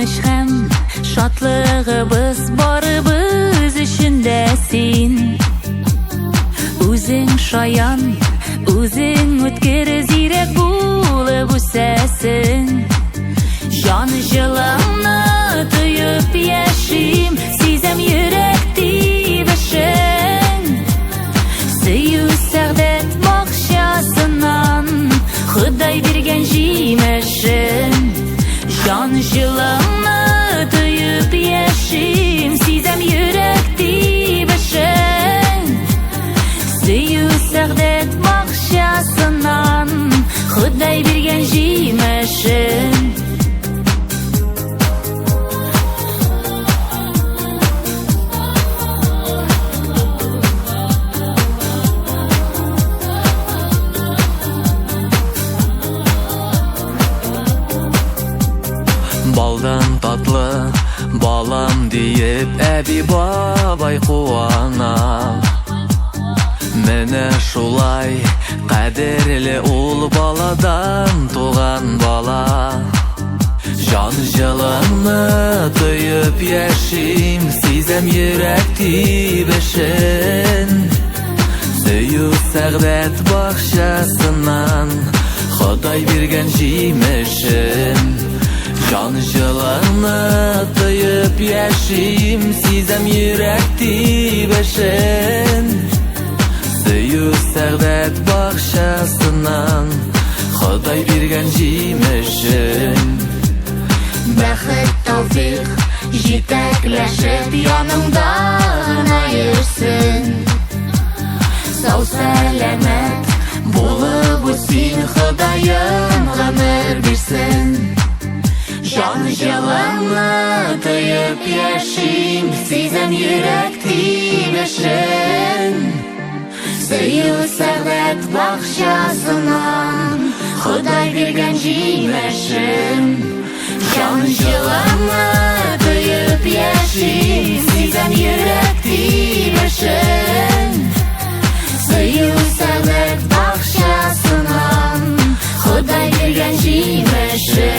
Куаныч һәм шатлыгыбыз барыбыз өчен дә син. Үзең шаян, үзең үткер, зирәк булып үсәсең. Җан җылыңны тоеп яшим, сизәм йөрәк тибешен. Сөю сәгъдәт бакчасыннан Ходай биргән җимешен. Җан җылыңны тоеп яшим, сизәм йөрәк тибешен. Сөю сәгъдәт бакчасыннан Ходай биргән җимешен. Балдан татлы балам диеп әби бабай куана. Менә шулай кадерле ул баладан туган бала. Җан җылыңны тоеп яшим, сизәм йөрәк тибешен. Сөю сәгъдәт бакчасыннан Ходай биргән җимешен. Җан җылыңны тоеп яшим, сизәм йөрәк тибешен. Сөю сәгъдәт бакчасыннан Ходай биргән җимешен. Бәхет, тәүфик җитәкләшеп яныңда гына йөрсен. Сау сәламәт булып үссин, Ходаем гомер бирсен. Җан җылыңны тоеп яшим, сизәм йөрәк тибешен. Сөю сәгъдәт бакчасыннан Ходай биргән җимешен. Җан җылыңны тоеп яшим, сизәм йөрәк тибешен. Сөю сәгъдәт бакчасыннан Ходай биргән җимешен.